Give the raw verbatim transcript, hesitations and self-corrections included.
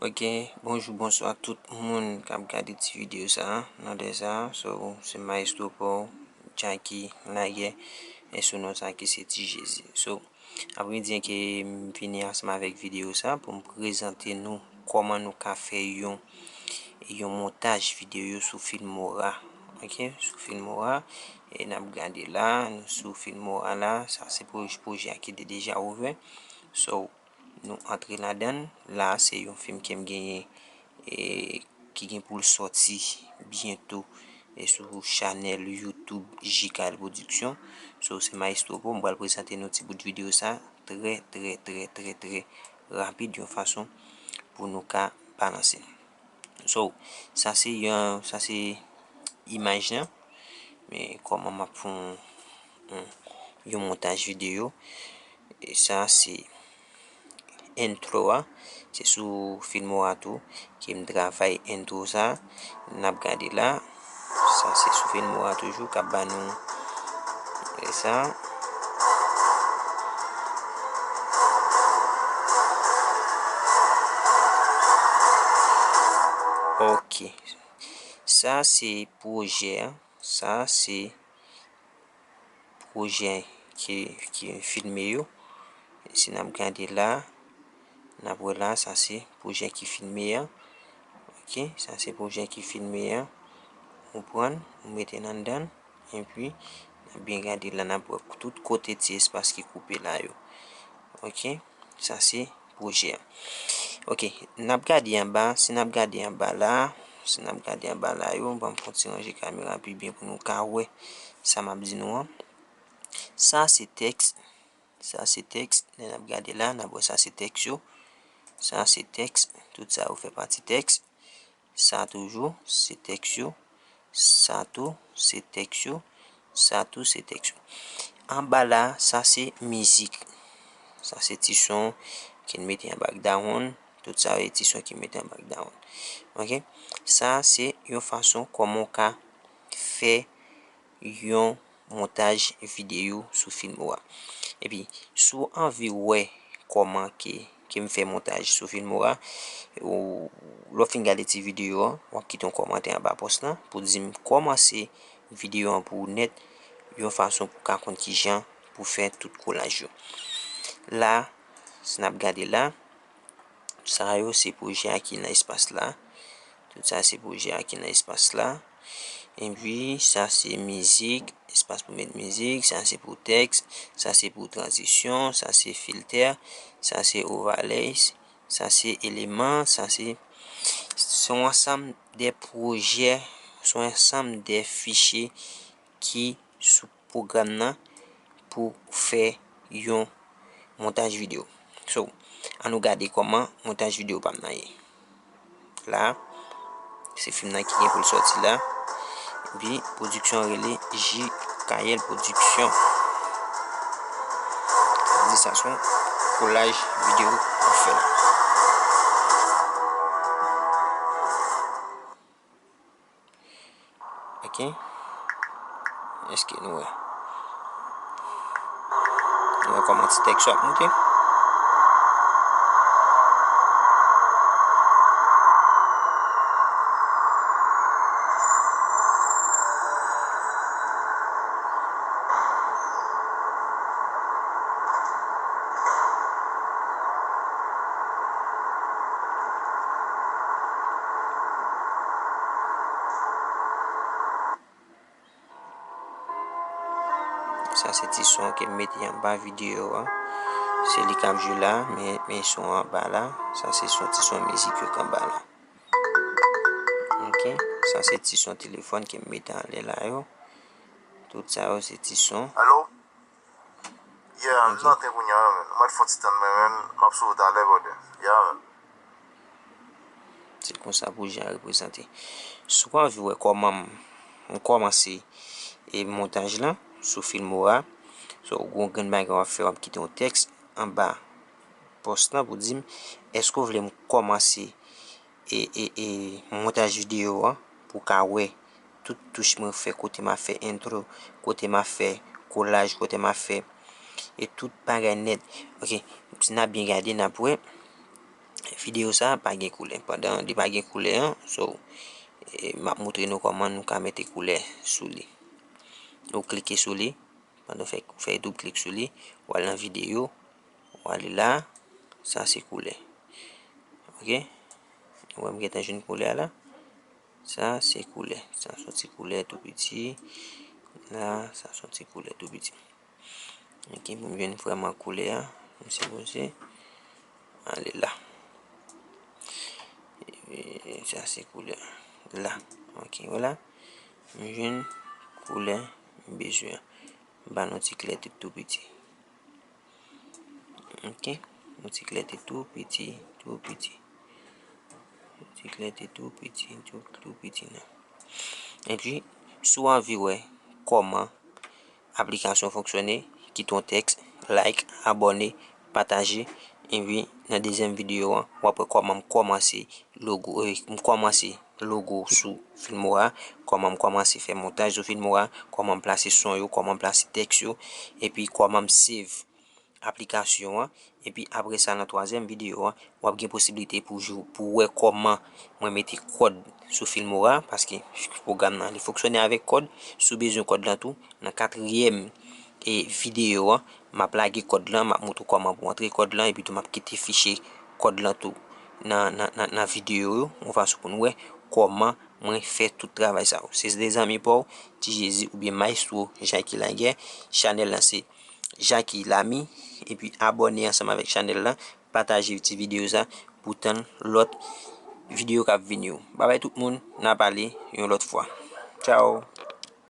Ok, bonjou, bonswa tout moun k ap gade ti videyo sa a, nan lè sa a. So, se Maestro Paul, Jacky, Lagè, e sou non sa ki se Ti Jezi. So, apremidi ke m vini ansanm avèk videyo sa a pou m prezante nou kòman nou ka fè yon, yon montaj videyo sou Filmora. Ok, sou Filmora. E n ap gade la, nou sou Filmora la, sa se pwoj-, pwojè a ki te deja ouvè. So, nou antre ladan l. La, se yon fim ke m genyen, e, ki gen pou l sòti byento, e, sou chanèl YouTube J K L Production. So, se Maestro Paul, m pral prezante nou ti bout videyo sa trè, trè, trè, trè, trè rapid, yon fason pou nou ka balanse. So, sa se yon, sa se imaj lan. Men kòman m ap fè yon, yon, yon montaj videyo. E sa se intro a. Se sou Filmora tou ke m travay intro sa. N ap gade la. Sa se sou Filmora toujou k ap ba nou, e sa. Ok. Sa se pwojè, sa se pwojè ki, ki filme yo. Si n ap gade la, n ap wè la, sa se pwojè ki filme an. Ok, sa se pwojè ki filme an. Ou pran, ou mete l anndan l. Epi, n ap byen gade la, n ap wè tout kote ti espas ki koupe la yo. Ok, sa se pwojè a. Ok, n ap gade anba, si n ap gade anba la, si n ap gade anba la yo, ban m fè yon ti ranje kamera pi byen pou nou ka wè sa m ap di nou an. Sa se tèks, sa se tèks, lè n ap gade la, n ap wè sa se tèks yo. Sa se tèks, tout sa yo fè pati tèks. Sa toujou, se tèks yo. Sa tou, se tèks yo. Sa tou, se tèks yo. Anba la, sa se mizik. Sa se ti son ki n mete an background. Tout sa yo ti son ki n mete an background. Ok? Sa se yon fason kòman w ka fè yon montaj videyo sou Filmora. Epi, si w anvi wè kòman ke, ke m fè montaj sou Filmora, ou, lè w fin gade ti videyo an, w ap kite yon kòmantè anba pòs lan pou di m kòman se videyo an pou ou nèt, yon fason pou w ka konn kijan pou fè tout kolaj yo. La, si n ap gade la, sa yo se pwojè a ki nan espas la. Tout sa se pwojè a ki nan espas la. Epi, sa se mizik, espas pou met mizik, sa se pou tèks, sa se pou tranzisyon, sa se filtè, sa se overlays, sa se eleman, sa se, se yon ansanm de pwojè, se yon ansanm de fichye ki sou pwogram nan pou fè yon montaj videyo. So, ann nou gade kòman montaj videyo pa m nan ye. La, se fim nan ki gen pou l sòti la. Epi, pwodiksyon an rele J K L Production. Sa vle di sa se yon kolaj videyo m ap fè la. Ok. Èske nou wè? Nou wè kòman ti tèks yo ap moute? Sa se ti son ke m mete anba videyo a. Se li k ap jwe la, men, men son an anba la. Sa se son, ti son mizik yo k anba la. Ok, sa se ti son telefòn ke m mete anlè la yo. Tout sa yo se ti son. Alo? Yeah, m nan ten kounye a, man. Ou mèt fè yon ti tann mwen, man. M ap sou ou talè, brother. Yeah, man. Se konsa pwojè a reprezante. Si w anvi wè kòman m, m kòmanse e montaj lan sou Filmora, so, gon grenn bagay w ap fè, w ap kite yon tèks anba pòs lan pou di m, èske w vle m kòmanse e, e, e montaj videyo an pou w ka wè tout touch mwen fè, kote m ap fè intro, kote m ap fè kolaj, kote m ap fè e tout bagay nèt. Ok, si n ap byen gade, n ap wè videyo sa pa gen koulè. Pandan li pa gen koulè an, so, e, m ap montre nou kòman nou ka mete koulè sou li. Ou klike sou li, pandan w fè, fè doub klik sou li, ou al nan videyo, ou ale la, sa se koulè. Ok? Ou wè m gentan jwenn koulè a la. Sa se koulè. Sa se yon ti koulè tou piti. La, sa se yon ti koulè tou piti. Ok, pou m jwenn vrèman koulè a, m sipoze ale la. E, sa se koulè a. La. Ok, vwala. M jwenn koulè m bezwen an. M ba nou ti klète tou piti. Ok. Yon ti klète tou piti, tou piti. Yon ti klète tou piti, tou, tou piti nan. Epi, si w anvi wè kòman aplikasyon fonksyone, kite yon tèks, like, abòne, pataje, epi nan dezyèm videyo an, w ap wè kòman m kòmanse logo, e, m kòmanse logo sou Filmora, kòman m kòmanse fè montaj sou Filmora, kòman m plase son yo, kòman m plase tèks yo, epi kòman m save aplikasyon an. Epi apre sa, nan twazyèm videyo an, w ap gen posiblite pou jou, pou wè kòman mwen mete kòd sou Filmora, paske pwogram nan, li fonksyone avèk kòd. Si w bezwen kòd lan tou, nan katriyèm, e, videyo an, m ap lage kòd lan, m ap montre w kòman pou antre kòd lan, epi tou m ap kite fichye kòd lan tou nan, nan, nan, nan videyo yo, yon fason pou nou wè kòman mwen fè tout travay sa yo. Se te zanmi pa w, Ti Jezi oubyen Maestro Jacky Laguerre. Chanèl lan se Jacky Lamy, epi abòne ansanm avèk chanèl lan, pataje ti videyo sa pou tann lòt videyo k ap vini yo. Babay tout moun, n a pale yon lòt fwa. Tchao.